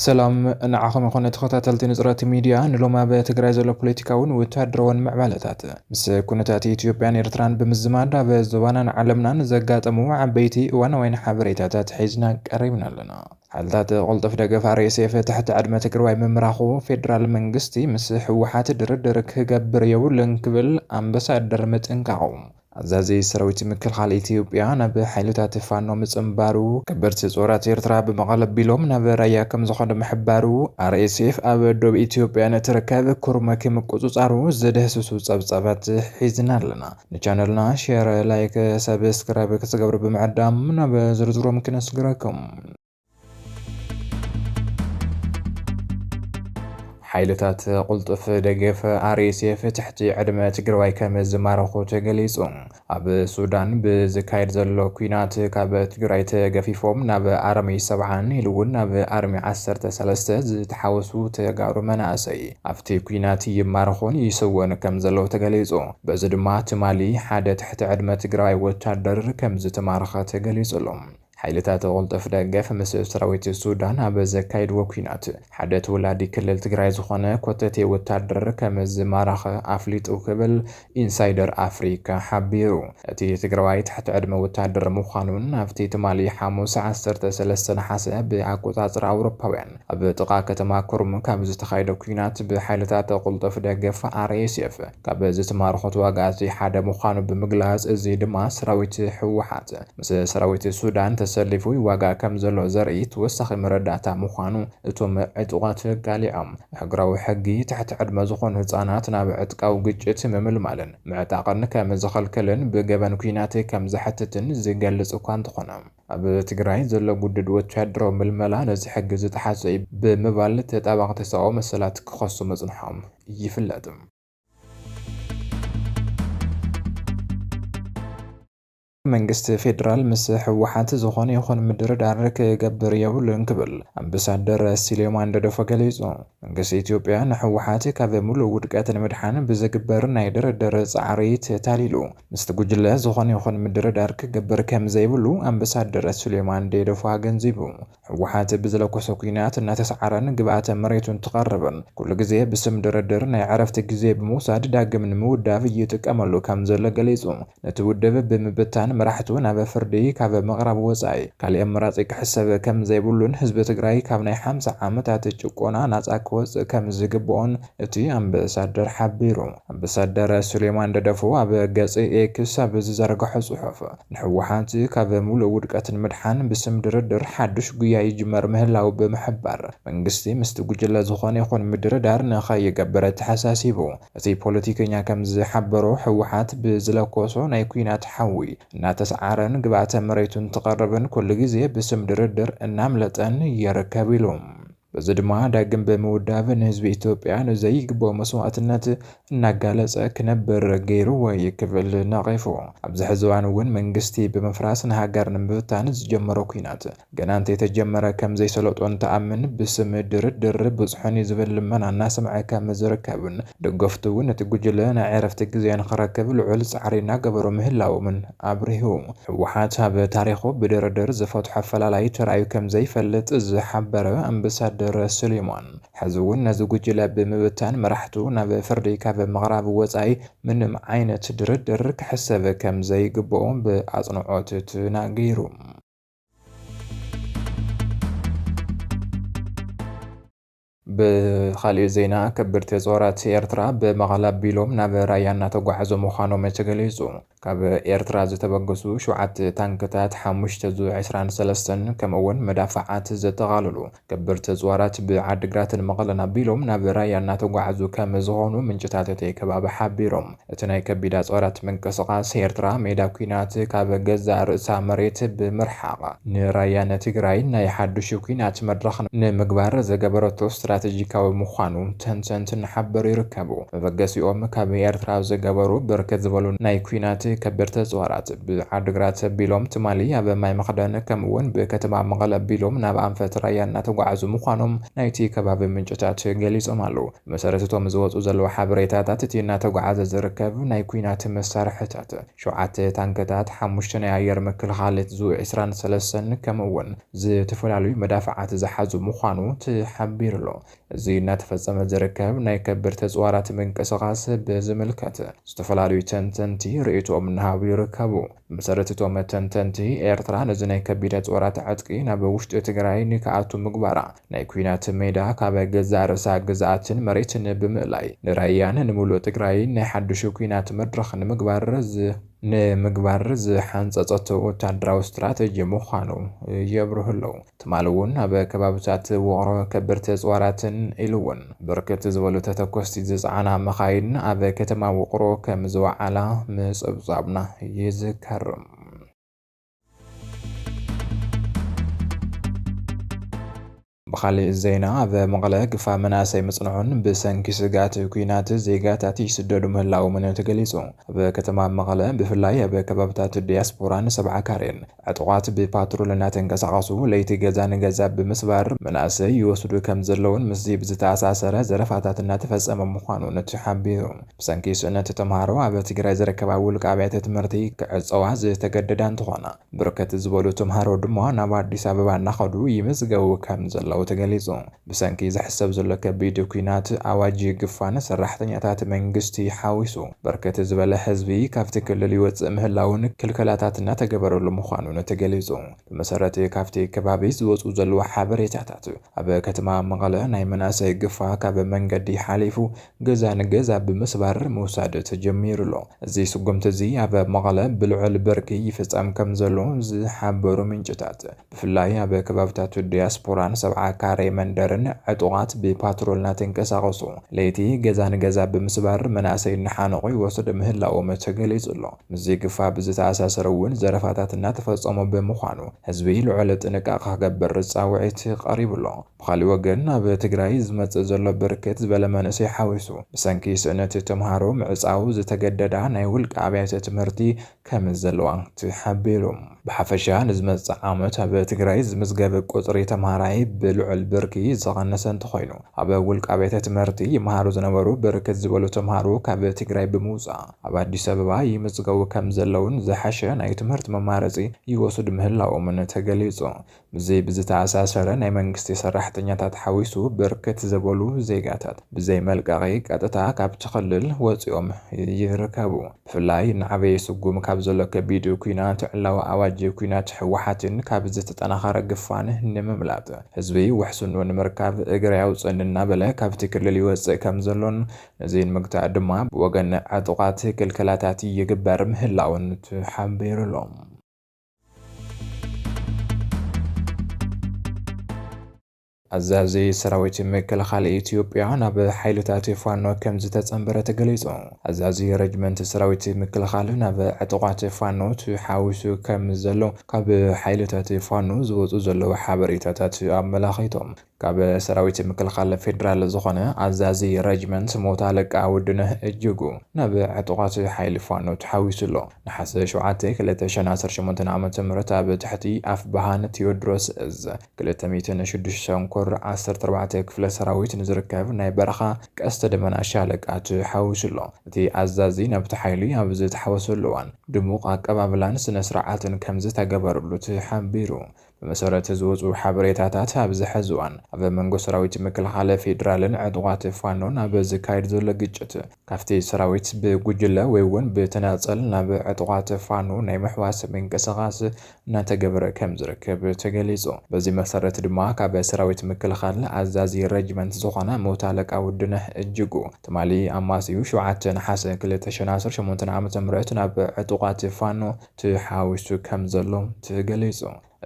ሰላም ንዓኹም ይኹን ተኸታተልቲ ንጽረት ሚድያ። ንሎም ኣብ ትግራይ ዘሎ ፖለቲካውን ወታደራውን ምዕባለታት ምስ ኩነታት ኢትዮጵያን ኤርትራን ብምዝማድ ኣብ ዞባናን ዓለምናን ዘጋጠሙ ዓበይቲ እዋናውያን ሓበሬታታት ሒዝና ቀሪብና ኣለና። ሓይልታት ቅልጡፍ ደገፍ ኣር ኤስ ኤፍ ትሕቲ ዕድመ ትግራይ ምምራኹ ፌዴራል መንግስቲ ምስ ህወሓት ድርድር ክገብር የብሉን ክብል ኣምባሳደር ምጥንቃቑ። ኣዛዚ ሰራዊት ምክልኻል ኢትዮጵያ ናብ ሓይልታት ፋኖ ምጽንባሩ፣ ከበድቲ ጾራት ኤርትራ ብመቐለ ኣቢሎም ናብ ራያ ከም ዝኾነ ምሕባሩ፣ ኣር ኤስ ኤፍ ኣብ ዶብ ኢትዮጵያ ንትርከብ ኩርመክ ምቁጽጻሩ ዝድህስሱ ጸብጻባት ሒዝና ኣለና። ንቻነልና ሼር፣ ላይክ፣ ሰብስክራይብ ክትገብሩ ብምዕዳም ናብ ዝርዝሮም ክነስግረኩም። ሓይልታት ቅልጡፍ ደገፍ ኣር ኤስ ኤፍ ትሕቲ ዕድመ ትግራዋይ ከም ዝማረኹ ተገሊጹ። ኣብ ሱዳን ብዝካየድ ዘሎ ኲናት ካብ ትግራይ ተገፊፎም ናብ ኣርሚ ሰብዓን ኢሉ እውን ናብ ኣርሚ ዓሰርተ ሰለስተ ዝተሓወሱ ተጋሩ መናእሰይ ኣብቲ ኲናት ይማረኹን ይስወን ከም ዘለዉ ተገሊጹ። በዚ ድማ ትማሊ ሓደ ትሕቲ ዕድመ ትግራዋይ ወታደር ከም ዝተማረኸ ተገሊጹ ኣሎ። ሓይልታት ቅልጡፍ ደገፍ ምስ ሰራዊት ሱዳን ኣብ ዘካየድዎ ኲናት ሓደ ተወላዲ ክልል ትግራይ ዝኾነ ኮተቴ ወታደር ከም ዝማረኸ ኣፍሊጡ ክብል ኢንሳይደር ኣፍሪካ ሓቢሩ። እቲ ትግራዋይ ትሕቲ ዕድመ ወታደር ምዃኑን ኣብቲ ትማሊ ሓሙስ ዓሰርተ ሰለስተ ነሓሰ ብኣቆጻጽራ ኣውሮፓውያን ኣብ ጥቓ ከተማ ኩርሙክ ኣብ ዝተኻየደ ኲናት ብሓይልታት ቅልጡፍ ደገፍ ኣር ኤስ ኤፍ ካብ ዝተማረኹ ተዋጋእቲ ሓደ ምዃኑ ብምግላጽ፣ እዚ ድማ ሰራዊት ህወሓት ምስ ሰራዊት ሱዳን ተሰሊፉ ይዋጋእ ከም ዘሎ ዘርኢ ተወሳኺ መረዳእታ ምዃኑ እቶም ዕጡቓት ኣቃሊዖም። ሃገራዊ ሕጊ ትሕቲ ዕድመ ዝኾኑ ህጻናት ናብ ዕጥቃዊ ግጭት ምምልማልን ምዕጣቕን ከም ዝኸልክልን ብገበን ኲናት ከም ዘሕትትን ዝገልጽ እኳ እንተኾነ፣ ኣብ ትግራይ ዘሎ ጉድድ ወታደራዊ ምልመላ ነዚ ሕጊ ዝጠሓሰ እዩ ብምባል ተጣባቕቲ ሰብኣዊ መሰላት ክኸሱ ምጽንሖም ይፍለጥ። መንግስቲ ፌዴራል ምስ ህወሓት ዝኾነ ይኹን ምድርዳር ክገብር የብሉን ክብል ኣምባሳደር ስሌማን ደደፎ ገሊጹ። መንግስቲ ኢትዮጵያ ንህወሓት ካብ ሙሉእ ውድቀት ንምድሓን ብዝግበር ናይ ድርድር ጻዕሪ ተታሊሉ ምስቲ ጉጅለ ዝኾነ ይኹን ምድርዳር ክገብር ከም ዘይብሉ ኣምባሳደር ስሌማን ደደፎ ኣገንዚቡ። ህወሓት ብዝለኮሶ ኲናት እናተሰዓረን ግብኣተ መሬቱ እንትቐርብን ኩሉ ግዜ ብስም ድርድር ናይ ዕረፍቲ ግዜ ብምውሳድ ዳግም ንምውዳብ ይጥቀመሉ ከም ዘሎ ገሊጹ። ነቲ ውድብ ብምብታን መራሕቱ ናብ ፍርዲ ካብ ምቕራብ ወጻኢ ካሊእ ኣማራጺ ክሕሰብ ከም ዘይብሉን ህዝቢ ትግራይ ካብ ናይ ሓምሳ ዓመታት ጭቆና ናጻ ክወጽእ ከም ዝግብኦን እቲ ኣምባሳደር ሓቢሩ። ኣምባሳደር ሱሌማን ደደፎ ኣብ ገጽ ኤክስ ኣብ ዝዘርግሖ ጽሑፍ፣ ንህወሓት ካብ ሙሉእ ውድቀት ንምድሓን ብስም ድርድር ሓድሽ ጉያ ይጅመር ምህላው ብምሕባር፣ መንግስቲ ምስቲ ጉጅለ ዝኾነ ይኹን ምድርዳር ንኸይገብር ተሓሳሲቡ። እቲ ፖለቲከኛ ከም ዝሓበሮ፣ ህወሓት ብዝለኮሶ ናይ ኲናት ሓዊ እናተሰዓረን ግብኣተ መሬቱ እንትቐርብን ኩሉ ግዜ ብስም ድርድር እናምለጠን ይርከብ ኢሉ። በዚ ድማ ዳግም ብምውዳብ ንህዝቢ ኢትዮጵያ ንዘይግብኦ መስዋእትነት እናጋለጸ ክነብር ገይርዎ እዩ ክብል ነቒፉ። ኣብዚ ሕዚ እዋን እውን መንግስቲ ብምፍራስ ንሃገር ንምብታን ዝጀመሮ ኲናት ገና እንተይተጀመረ ከም ዘይሰለጦ እንትኣምን፣ ብስም ድርድር ብጽሑን እዩ ዝብል ልመና እናሰምዐ ከም ዝርከብን ደገፍቱ እውን እቲ ጉጅለ ናይ ዕረፍቲ ግዜ ንኽረክብ ልዑል ጻዕሪ እናገበሩ ምህላዎምን ኣብሪሁ። ህወሓት ኣብ ታሪኹ ብድርድር ዝፈትሖ ኣፈላላይ ተራእዩ ከም ዘይፈልጥ ዝሓበረ ኣምባሳደር ስሌማን፣ ሕዚ እውን ነዚ ጉጅለ ብምብታን መራሕቱ ናብ ፍርዲ ካብ ምቕራብ ወጻኢ ምንም ዓይነት ድርድር ክሕሰብ ከም ዘይግብኦ ብኣጽንዖት ተናጊሩ። ብኻሊእ ዜና፣ ከበድቲ ጾራት ኤርትራ ብመቐለ ኣቢሎም ናብ ራያ እናተጓዓዙ ምዃኖም ተገሊጹ። ካብ ኤርትራ ዝተበገሱ ሸውዓተ ታንክታት፣ ሓሙሽተ ዙ ዕስራን ሰለስተን ከምኡ እውን መዳፍዓት ዘጠቓለሉ ከበድቲ ጾራት ብዓዲግራትን መቐለን ኣቢሎም ናብ ራያ እናተጓዓዙ ከም ዝኾኑ ምንጭታት እቲ ከባቢ ሓቢሮም። እቲ ናይ ከቢድ ኣጽዋራት ምንቅስቓስ ኤርትራ ሜዳ ኲናት ካብ ገዛእ ርእሳ መሬት ብምርሓቕ፣ ንራያን ትግራይን ናይ ሓድሽ ኲናት መድረኽ ንምግባር ዝገበረቶ ስትራ-፣ ስትራቴጂካዊ ምዃኑ ተንተንቲ እናሓበሩ ይርከቡ። መበገሲኦም ካብ ኤርትራ ዝገበሩ ብርክት ዝበሉ ናይ ኲናት ከበድቲ ኣፅዋራት ብዓድግራት ኣቢሎም ትማሊ ኣብ ማይ መኽደን ከምኡ እውን ብከተማ መቐለ ኣቢሎም ናብ ኣንፈት ራያ እናተጓዓዙ ምዃኖም ናይቲ ከባቢ ምንጭታት ገሊጾም ኣለዉ። መሰረት እቶም ዝወፁ ዘለዉ ሓበሬታታት እቲ እናተጓዓዘ ዝርከብ ናይ ኲናት መሳርሕታት፣ ሸውዓተ ታንክታት፣ ሓሙሽተ ናይ ኣየር ምክልኻል ዙ ዕስራን ሰለስተን ከምኡ እውን ዝተፈላለዩ መዳፍዓት ዝሓዙ ምዃኑ ተሓቢሩ ኣሎ። እዚ እናተፈጸመ ዝርከብ ናይ ከበድቲ ኣፅዋራት ምንቅስቓስ ብዝምልከት ዝተፈላለዩ ተንተንቲ ርእይቶኦም እናሃቡ ይርከቡ። ብመሰረት እቶም ተንተንቲ፣ ኤርትራ ነዚ ናይ ከቢድ ኣፅዋራት ዕጥቂ ናብ ውሽጢ ትግራይ ንክኣቱ ምግባራ፣ ናይ ኲናት ሜዳ ካብ ገዛእ ርእሳ ግዝኣትን መሬትን ብምእላይ፣ ንራያን ንምሉእ ትግራይን ናይ ሓድሽ ኲናት መድረኽ ንምግባር ዝ-፣ ንምግባር ዝሓንጸጸቶ ወታደራዊ ስትራተጂ ምዃኑ የብርሁ ኣለዉ። ትማሊ እውን ኣብ ከባብታት ውቕሮ ከበድቲ ኣፅዋራትን ኢሉ እውን ብርክት ዝበሉ ተተኮስቲ ዝፀዓና መኻይን ኣብ ከተማ ውቕሮ ከም ዝወዓላ ምፅብጻብና ይዝከር። ብኻሊእ ዜና፣ ኣብ መቐለ ግፋ መናእሰይ ምጽንሑን ብሰንኪ ስግኣት ኲናት ዜጋታት ይስደዱ ምህላዎምን ተገሊጹ። ኣብ ከተማ መቐለ፣ ብፍላይ ኣብ ከባብታት ዲያስፖራን ሰብዓ ካሬን፣ ዕጡቓት ብፓትሮል እናተንቀሳቐሱ ለይቲ ገዛ ንገዛ ብምስባር መናእሰይ ይወስዱ ከም ዘለውን ምስዚ ብዝተኣሳሰረ ዘረፋታት እናተፈጸመ ምዃኑን ተሓቢሩ። ብሰንኪ ስእነት ተምሃሮ ኣብ ትግራይ ዝርከባ ውልቀ ኣብያተ ትምህርቲ ክዕጸዋ ዝተገደዳ እንትኾና፣ ብርክት ዝበሉ ተምሃሮ ድማ ናብ ኣዲስ ኣበባ እናኸዱ ይምዝገቡ ከም ዘለዉ ተገሊጹ። ብሰንኪ ዝሕሰብ ዘሎ ከቢድ ኲናት፣ ኣዋጅ ግፋን ሰራሕተኛታት መንግስቲ ሓዊሱ፣ ብርክት ዝበለ ህዝቢ ካብቲ ክልል ይወጽእ ምህላውን ክልከላታት እናተገበረሉ ምዃኑን ተገሊጹ። ብመሰረት ካብቲ ከባቢ ዝወጹ ዘለዉ ሓበሬታታት፣ ኣብ ከተማ መቐለ ናይ መናእሰይ ግፋ ካብ መንገዲ ሓሊፉ ገዛ ንገዛ ብምስባር ምውሳድ ተጀሚሩ ኣሎ። እዚ ስጉምቲ እዚ ኣብ መቐለ ብልዑል ብርኪ ይፍጸም ከም ዘሎ ዝሓበሩ ምንጭታት፣ ብፍላይ ኣብ ከባብታት ዲያስፖራን ሰብዓ ካሬ መንደርን ዕጡቓት ብፓትሮል እናተንቀሳቐሱ ለይቲ ገዛ ንገዛ ብምስባር መናእሰይ እናሓነቑ ይወስድ ምህላዎም ተገሊጹ ኣሎ። ምስዚ ግፋ ብዝተኣሳሰረ እውን ዘረፋታት እናተፈጸሙ ብምዃኑ ህዝቢ ልዑል ጥንቃቐ ክገብር ጻውዒት ቀሪቡ ኣሎ። ብኻሊእ ወገን፣ ኣብ ትግራይ ዝመጽእ ዘሎ ብርክት ዝበለ መንእሰይ ሓዊሱ፣ ብሰንኪ ስእነት ተምሃሮ ምዕጻው ዝተገደዳ ናይ ውልቀ ኣብያተ ትምህርቲ ከም ዘለዋ ተሓቢሩ። ብሓፈሻ፣ ንዝመጽእ ዓመት ኣብ ትግራይ ዝምዝገብ ቁጽሪ ተምሃራይ ብልዑል ብርኪ ዝቐነሰ እንተኾይኑ፣ ኣብ ውልቀ ኣብያተ ትምህርቲ ይመሃሩ ዝነበሩ ብርክት ዝበሉ ተምሃሮ ካብ ትግራይ ብምውጻእ፣ ኣብ ኣዲስ ኣበባ ይምዝገቡ ከም ዘለውን ዝሓሸ ናይ ትምህርቲ መማረጺ ይወስዱ ምህላዎምን ተገሊጹ። ምስዚ ብዝተኣሳሰረ፣ ናይ መንግስቲ ሰራሕተኛታት ሓዊሱ ብርክት ዝበሉ ዜጋታት ብዘይ መልቀቒ ቀጥታ ካብቲ ክልል ወፂኦም ይርከቡ። ብፍላይ እናዓበየ ስጉም ካብ ዘሎ ከቢድ ኲናት፣ ዕላዊ ኣዋጅ ኲናት ህወሓትን ካብ ዝተጠናኸረ ግፋን ንምምላጥ፣ ህዝቢ ውሕስንኡ ንምርካብ እግሪ ኣውፅእን እናበለ ካብቲ ክልል ይወፅእ ከም ዘሎን፣ ነዚ ንምግታእ ድማ ብወገን ዕጡቓት ክልከላታት ይግበር ምህላውን ተሓቢሩ ኣሎ። ኣዛዚ ሰራዊት ምክልኻል ኢትዮጵያ ናብ ሓይልታት ፋኖ ከም ዝተጸንበረ ተገሊጹ። ኣዛዚ ረጅመንት ሰራዊት ምክልኻል ናብ ዕጡቓት ፋኖ ተሓዊሱ ከም ዘሎ ካብ ሓይልታት ፋኖ ዝወጹ ዘለዉ ሓበሬታታት ኣመላኺቶም። ካብ ሰራዊት ምክልኻል ፌዴራል ዝኾነ ኣዛዚ ረጅመንት ሞት ኣለቃ ውድነህ እጅጉ ናብ ዕጡቓት ሓይሊ ፋኖ ተሓዊሱ ኣሎ። ነሓሰ ሸውዓተ ክልተ ሽሕን ዓሰርተ ሸሞንተን ዓመተ ምህረት ኣብ ትሕቲ ኣፍብሃን ቴዎድሮስ እዝ ክልተ ሚእትን ሽዱሽተ ኮር ዓሰርተ ኣርባዕተ ክፍለ ሰራዊት ንዝርከብ ናይ በረኻ ቀስተ ደመና ሻለቃ ተሓዊሱ ኣሎ። እቲ ኣዛዚ ናብቲ ሓይሊ ኣብ ዝተሓወሰሉ እዋን ድሙቕ ኣቀባብላን ስነ ስርዓትን ከም ዝተገበረሉ ተሓቢሩ። ብመሰረት ዝወፁ ሓበሬታታት፣ ኣብዚ ሕዚ እዋን ኣብ መንጎ ሰራዊት ምክልኻል ፌዴራልን ዕጡቓት ፋኖን ኣብ ዝካየድ ዘሎ ግጭት፣ ካብቲ ሰራዊት ብጉጅለ ወይ እውን ብተናፀል ናብ ዕጡቓት ፋኖ ናይ ምሕዋስ ምንቅስቓስ እናተገበረ ከም ዝርከብ ተገሊፁ። በዚ መሰረት ድማ፣ ካብ ሰራዊት ምክልኻል ኣዛዚ ረጅመንት ዝኾነ መቶ ኣለቃ ውድነህ እጅጉ፣ ትማሊ ኣማስዩ ሸውዓተ ነሓሰ ክልተ ሽሕን ዓሰርተ ሸሞንተን ዓመተ ምህረት ናብ ዕጡቓት ፋኖ ተሓዊሱ ከም ዘሎ ተገሊፁ።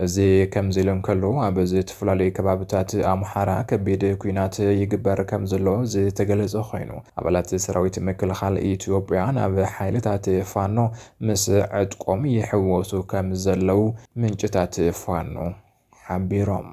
እዚ ከምዚ ኢሉ እንከሎ፣ ኣብ ዝተፈላለዩ ከባብታት ኣምሓራ ከቢድ ኲናት ይግበር ከም ዘሎ ዝተገለጸ ኮይኑ፣ ኣባላት ሰራዊት ምክልኻል ኢትዮጵያ ናብ ሓይልታት ፋኖ ምስ ዕጥቆም ይሕወሱ ከም ዘለዉ ምንጭታት ፋኖ ሓቢሮም።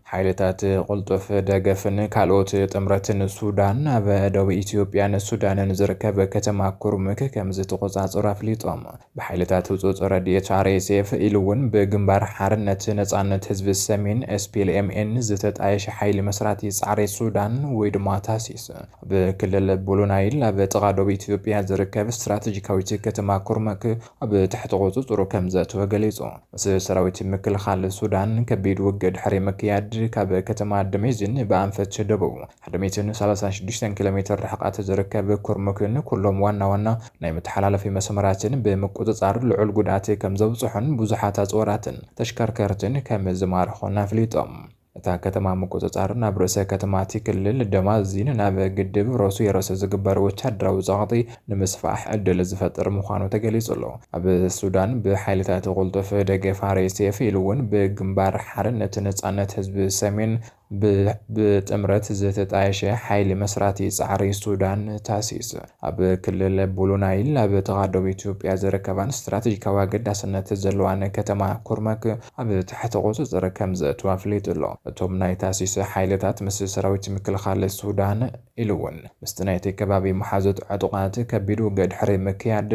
ሓይልታት ቅልጡፍ ደገፍን ካልኦት ጥምረትን ሱዳን ኣብ ደቡብ ኢትዮጵያን ሱዳንን ዝርከብ ከተማ ኩርሙክ ከም ዝተቖጻጸሩ ኣፍሊጦም። ብሓይልታት ህጹጽ ረድኤት ኣር ኤስ ኤፍ ኢሉ እውን ብግንባር ሓርነት ነጻነት ህዝቢ ሰሜን፣ ኤስ ፒ ኤል ኤም ኤን፣ ዝተጣየሸ ሓይሊ መስራቲ ጻዕሪ ሱዳን ወይ ድማ ታሲስ፣ ብክልል ብሉ ናይል ኣብ ጥቓ ደቡብ ኢትዮጵያ ዝርከብ ስትራቴጂካዊት ከተማ ኩርሙክ ኣብ ትሕቲ ቁጽጽሩ ከም ዘእተወ ገሊጹ። ምስ ሰራዊት ምክልኻል ሱዳን ከቢድ ውግእ ድሕሪ ምክያድ፣ ካብ ከተማ ደሜዝን ብኣንፈት ደቡብ ሓደ ሚእትን ሰላሳን ሽዱሽተን ኪሎ ሜትር ርሕቀት ዝርከብ ኩርሙክን ኩሎም ዋና ዋና ናይ መተሓላለፊ መስመራትን ብምቁጽጻር ልዑል ጉድኣት ከም ዘብጽሑን ብዙሓት ኣጽዋራትን ተሽከርከርትን ከም ዝማርኹን ኣፍሊጦም። እታ ከተማ ምቁጽጻር ናብ ርእሰ ከተማ እቲ ክልል ደማዚን ናብ ግድብ ሮሲየረስ ዝግበር ወታደራዊ ጸቕጢ ንምስፋሕ ዕድል ዝፈጥር ምዃኑ ተገሊጹ ኣሎ። ኣብ ሱዳን ብሓይልታት ቅልጡፍ ደገፍ ኣር ኤስ ኤፍ ኢሉ እውን ብግንባር ሓርነት ነጻነት ህዝቢ ሰሜን ብ-፣ ብጥምረት ዝተጣየሸ ሓይሊ መስራቲ ጻዕሪ ሱዳን ታሲስ፣ ኣብ ክልል ብሉ ናይል ኣብ ጥቓ ደቡብ ኢትዮጵያ ዝርከባን ስትራቴጂካዊ ኣገዳስነት ዘለዋን ከተማ ኩርመክ ኣብ ትሕቲ ቁጽጽር ከም ዘእትዋ ኣፍሊጡ ኣሎ። እቶም ናይ ታሲስ ሓይልታት ምስ ሰራዊት ምክልኻል ሱዳን ኢሉ እውን ምስቲ ናይቲ ከባቢ መሓዙት ዕጡቓት ከቢድ ውግእ ድሕሪ ምክያድ፣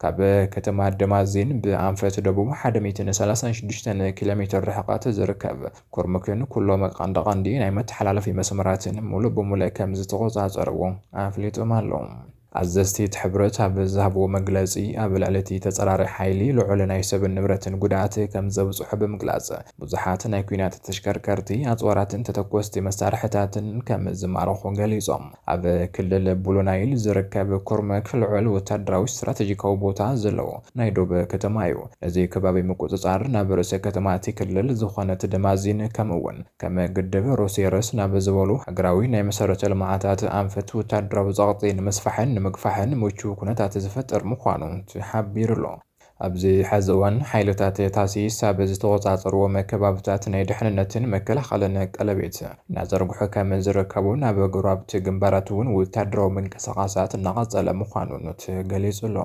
ካብ ከተማ ደማዚን ብኣንፈት ደቡብ ሓደ ሚእትን ሰላሳን ሽዱሽተን ኪሎ ሜትር ርሕቐት ዝርከብ ኩርሙክን ኩሎም ቀንዲ ቀንዲ ናይ መተሓላለፊ መስመራትን ሙሉእ ብሙሉእ ከም ዝተቆጻጸርዎ ኣፍሊጦም ኣለዉ። ኣዘዝቲ እቲ ሕብረት ኣብ ዝሃብዎ መግለጺ፣ ኣብ ልዕሊ እቲ ተጸራሪ ሓይሊ ልዑል ናይ ሰብን ንብረትን ጉድኣት ከም ዘብጽሑ ብምግላጽ፣ ብዙሓት ናይ ኲናት ተሽከርከርቲ፣ ኣጽዋራትን ተተኮስቲ መሳርሕታትን ከም ዝማረኹ ገሊጾም። ኣብ ክልል ብሉ ናይል ዝርከብ ኩርመክ ልዑል ወታደራዊ ስትራቴጂካዊ ቦታ ዘለዎ ናይ ዶብ ከተማ እዩ። ነዚ ከባቢ ምቁጽጻር ናብ ርእሰ ከተማ እቲ ክልል ዝኾነት ደማዚን፣ ከምኡ እውን ከም ግድብ ሮሴረስ ናብ ዝበሉ ሃገራዊ ናይ መሰረተ ልምዓታት ኣንፈት ወታደራዊ ጸቕጢ ንምስፋሕን ንምግፋሕን ምቹው ኩነታት ዝፈጥር ምዃኑ ተሓቢሩ ኣሎ። ኣብዚ ሕዚ እዋን ሓይልታት ታሲስ ኣብ ዝተቆጻጸርዎም ከባብታት ናይ ድሕንነትን መከላኸልን ቀለቤት እናዘርግሑ ከም ዝርከቡን ኣብ ጎረባብቲ ግንባራት እውን ወታደራዊ ምንቅስቓሳት እናቐጸለ ምዃኑን ተገሊጹ ኣሎ።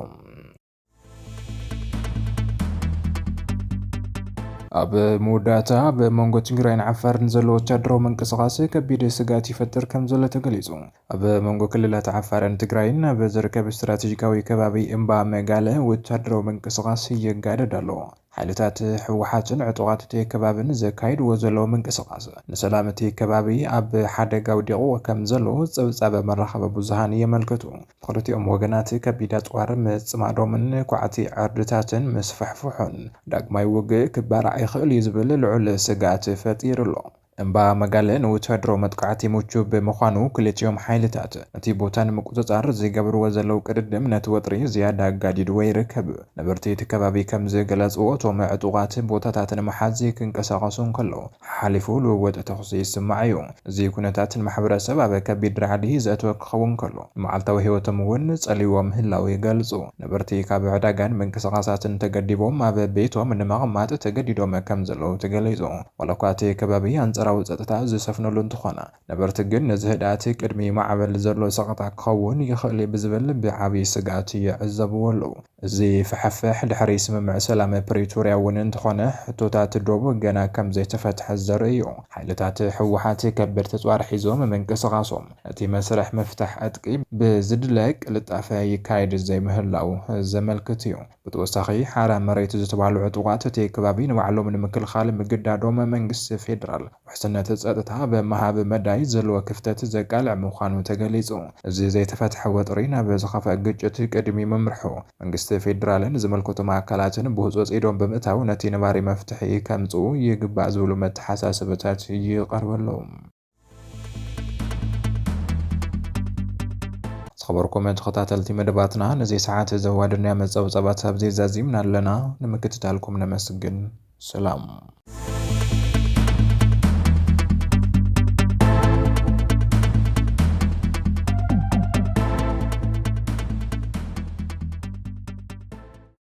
ኣብ መወዳእታ፣ ኣብ መንጎ ትግራይን ዓፋርን ዘሎ ወታደራዊ ምንቅስቓስ ከቢድ ስግኣት ይፈጥር ከም ዘሎ ተገሊጹ። ኣብ መንጎ ክልላት ዓፋርን ትግራይን ኣብ ዝርከብ ስትራቴጂካዊ ከባቢ እምባ መጋለ ወታደራዊ ምንቅስቓስ ይጋደድ ኣሎ። ሓይልታት ህወሓትን ዕጡቓት እቲ ከባብን ዘካይድዎ ዘለዉ ምንቅስቓስ ንሰላም እቲ ከባቢ ኣብ ሓደጋ ኣውዲቑ ከም ዘሎ ጸብጻብ መራኸቢ ብዙሃን የመልክቱ። ክልቲኦም ወገናት ከቢድ ኣጽዋር ምጽማዶምን ኳዕቲ ዕርድታትን ምስፍሕፍሖን ዳግማይ ውግእ ክባራዕ ይኽእል እዩ ዝብል ልዑል ስግኣት ፈጢሩ ኣሎ። እምባ መጋለ ንወታደራዊ መጥቃዕቲ ምቹ ብምዃኑ፣ ክልቲኦም ሓይልታት ነቲ ቦታ ንምቁጽጻር ዝገብርዎ ዘለዉ ቅድድም ነቲ ወጥሪ ዝያዳ ኣጋዲድዎ ይርከብ። ነበርቲ እቲ ከባቢ ከም ዝገለጽዎ፣ እቶም ዕጡቓት ቦታታት ንምሓዝ ክንቀሳቐሱ እንከለዉ፣ ሓሓሊፉ ልውውጥ ተኹሲ ይስማዕ እዩ። እዚ ኩነታት ንማሕበረሰብ ኣብ ከቢድ ራዕዲ ዘእተወ ክኸውን ከሎ፣ ንመዓልታዊ ህይወቶም እውን ጸልይዎ ምህላው ይገልጹ። ነበርቲ ካብ ዕዳጋን ምንቅስቓሳትን ተገዲቦም ኣብ ቤቶም ንምቕማጥ ተገዲዶም ከም ዘለዉ ተገሊጹ። ዋላ እኳ እቲ ከባቢ ኣንጻራዊ ጸጥታ ዝሰፍነሉ እንተኾነ፣ ነበርቲ ግን ነዚ ህድኣት ቅድሚ ማዕበል ዘሎ ሰቕታ ክኸውን ይኽእል እዩ ብዝብል ብዓቢ ስግኣት ይዕዘብዎ ኣለዉ። እዚ ፍሕፍሕ ድሕሪ ስምምዕ ሰላም ፕሪቶርያ እውን እንተኾነ፣ ሕቶታት ዶብ ገና ከም ዘይተፈትሐ ዘርኢ እዩ። ሓይልታት ህወሓት ከቢድ ተጽዋር ሒዞም ምንቅስቓሶም፣ ነቲ መስርሕ ምፍታሕ ዕጥቂ ብዝድለ ቅልጣፈ ይካየድ ዘይምህላው ዘመልክት እዩ። ብተወሳኺ፣ ሓራ መሬት ዝተባህሉ ዕጡቓት እቲ ከባቢ ንባዕሎም ንምክልኻል ምግዳዶም፣ መንግስቲ ፌደራል ውሕስነት ጸጥታ ኣብ ምሃብ መዳይ ዘለዎ ክፍተት ዘቃልዕ ምዃኑ ተገሊጹ። እዚ ዘይተፈትሐ ወጥሪ ናብ ዝኸፍአ ግጭት ቅድሚ ምምርሑ፣ መንግስቲ ፌደራልን ዝምልከቶም ኣካላትን ብህጹጽ ኢዶም ብምእታው ነቲ ነባሪ መፍትሒ ከምጽኡ ይግባእ ዝብሉ መተሓሳሰብታት ይቐርበሎም። ዝኸበርኩም ተኸታተልቲ መደባትና፣ ነዚ ሰዓት ዘዋደድናዮ መጸብጸባት ኣብዚ ዛዚምና ኣለና። ንምክትታልኩም ነመስግን። ሰላም።